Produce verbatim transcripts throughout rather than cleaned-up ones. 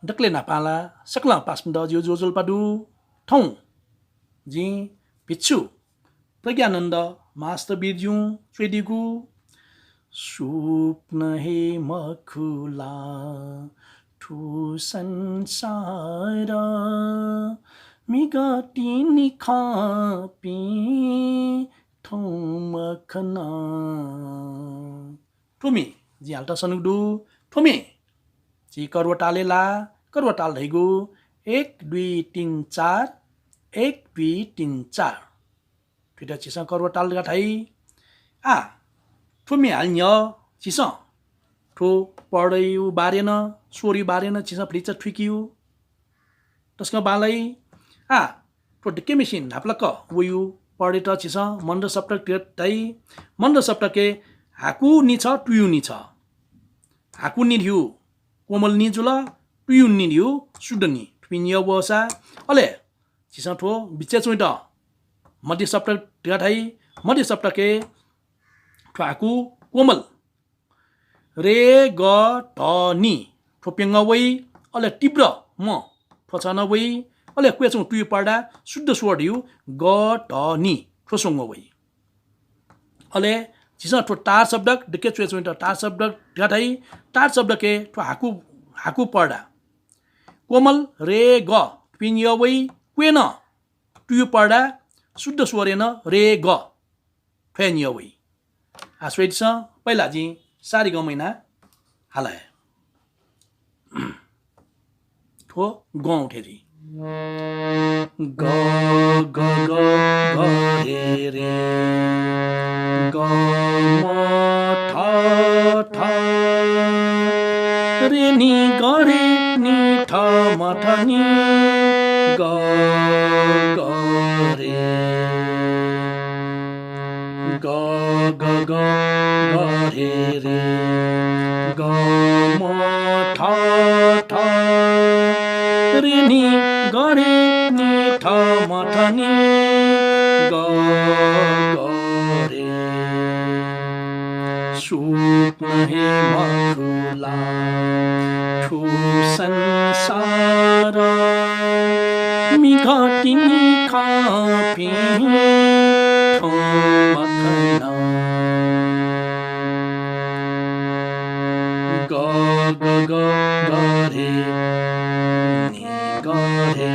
दकलय् न्हापां ला सकलं पासापिन्त जिगु ज्वजलपा दु। थौं जिं भिक्षु प्रज्ञानन्द महास्थविरजुं च्वयादीगु स्वप्न हे मखु ला थ्व संसार, म्हिगः तिनि खंपिं थौं मखन। थुमि जिं हालत सनुगु दु। थुमि झी करुवा तालय् ला, करुवा ताल धइगु एक दुई तीन चार, एक दुई तीन चार। थुइत झीसं करुवा ताल धकाः धाइ। आ, थुमि हाले न्ह्यः झीसं थ्व पढ्यु बारे नं, स्वरयु बारे नं झीसं भतिचा थुइकेयु। तसकं बांलाइ। आ, थ्व दक्वमिसिं न्हापालाक वयु पढ्यत झीसं मन्द सप्तक धकाः धाइ। मन्द सप्तकय् हाकु नि छ, तुयु नि छ। हाकु नि धइगु कोमल नि जुल, तुयु नि धइगु शुद्ध नि। थुपिं नियः वःसा, अले झीसं थ्व बिचय् च्वनेत मध्य सप्तक धकाः धाइ। मध्य सप्तकय् थ्व हाकु कोमल रे ग ध नि थ्व प्यंगः वइ, अले तीव्र म थ्व छं नं वइ, अले क्वय् च्वंगु तुयु पर्दा शुद्ध स्वर धइगु ग ध नि थ्व स्वंगः वइ। अले झीसं थ्व तार सप्तक दक्व च्वय् च्वनेत तार सप्तक धकाः धाइ। तार सप्तकय् थ्व हाकु, हाकु पर्दा कोमल रे ग थुपिं नियः वइ, क्वय् नं तुयु पर्दा शुद्ध स्वरय् नं रे ग थ्व हे नियः वइ। आ, स्वयादिसँ, पहिला जिं सा रे ग म याना हाला हे। थ्व गं उठे जुइ। ग, ग, ग, ग, रे, रे। ग, म, थ, थ। रे, नि, ग, रे, नि, थ, म, थ, नि। ग, ग, रे। ग, ग, ग, ग, रे, रे। ग, म, थ, थ। रे, नि, ग, रे, नि, थ, म, थ, नि। ग, ग, रे। स्वप्न हे मखु ला थ्व संसार, म्हिगः तिनि खंपिं थौं मखन। ग, ग, ग, ग, रे, नि, ग, रे।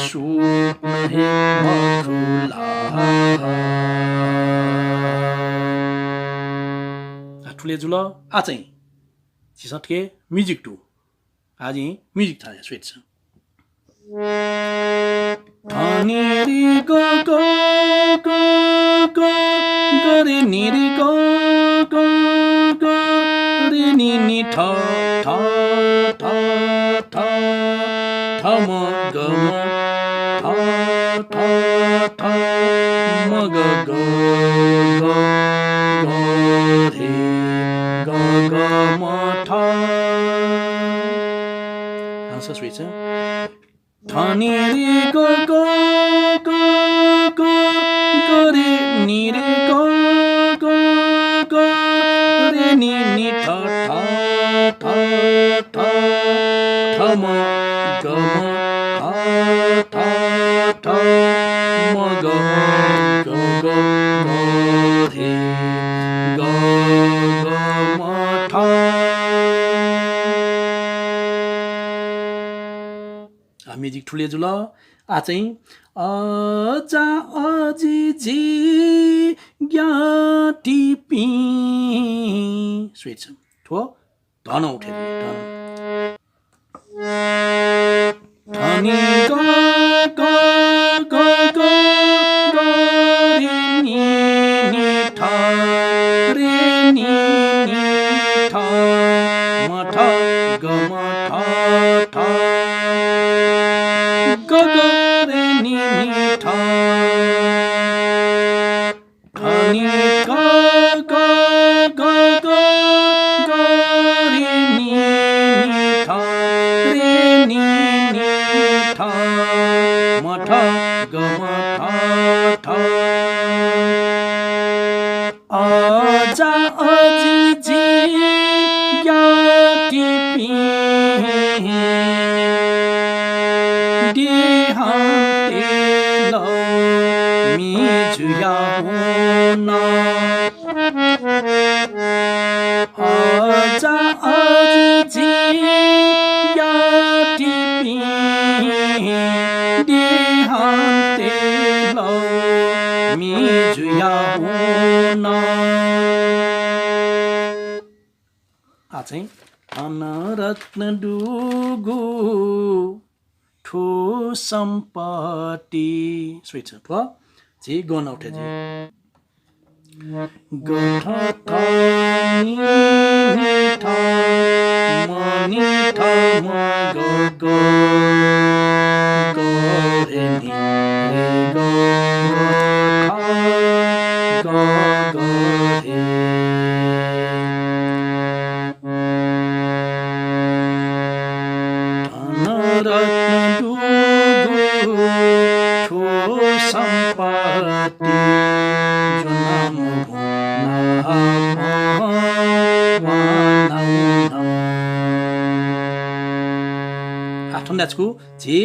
स्वप्न हे मखु ला। आ, थुलि जुल। आः चाहिँ झीसं थुके music दु। आः जिं music थाय् स्वयादिसँ। ध नि रि ग ग ग ग ग रि नि रि ग ग ग रि नि नि ध ध ध ध ध म ग म ध ध ध म ग ग ग ग रे ग ग म ध। हानं स्वयादिसँ। ध नि रि ग ग ग ग ग रि नि रि ग ग ग रि नि नि ध ध ध ध ध म ग म ध ध ध म ग ग ग रे ग ग म ध। आ, music थुलि जुल। आः चाहिँ अजा अजि झी ज्ञातिपिं। स्वयादिसँ। थ्व ध नं उठे जुइ, ध नं। ध नि ग ग ग ग ग रि नि नि ध रि नि नि ध म ध ग म ध ध ग ग रे नि नि ध। ध नि ग ग ग ग ग रि नि नि ध रि नि नि ध म ध ग म चाहिँ धनरत्न दुगु थ्व सम्पत्ति। स्वीट छ। थ्व झी गं नौ थें जुइ। गथथः निनिथः मनिथः मगगः गहे नि रे गगथः गगहे। धनरत्न दुगु थ्व सम्पत्ति ज्वनामवं नापं वानावन। आः थन धायेच्वकू झी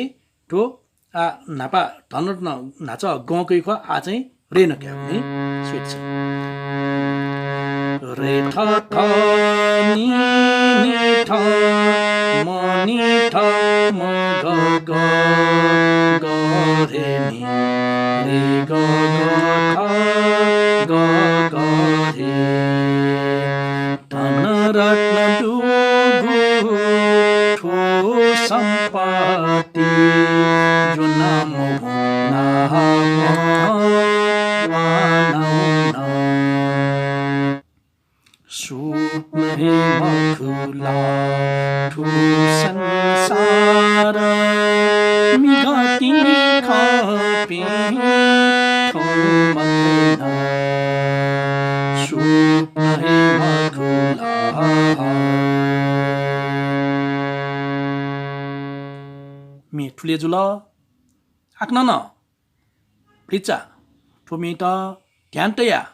थ्व आः न्हापा धनरत्न न्हाचः गं कइ खः, आः चाहिँ रे नं कये नि। स्वीट छ। रे थथः निनिथः मनिथः मगगः गहे नि रे गगथः गगहे। धनरत्न दुगु थ्व सम्पत्ति ज्वनामवं नापं वानावन। स्वप्न हे मखु ला थ्व संसार, मि गतिनि खःपिं थौं मखु ला। स्वप्न हे मखु ला। म्ये थुलि जुल। हाकनं नं भतिचा थ्व म्येत ध्यान तयाः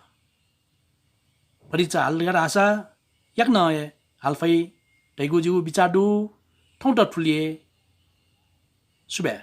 भतिचा हाल धकाः धाःसा याकनं हे हाल फइ धइगु जिगु बिचाः दु। थौंत थुलि हे। सुभाय्।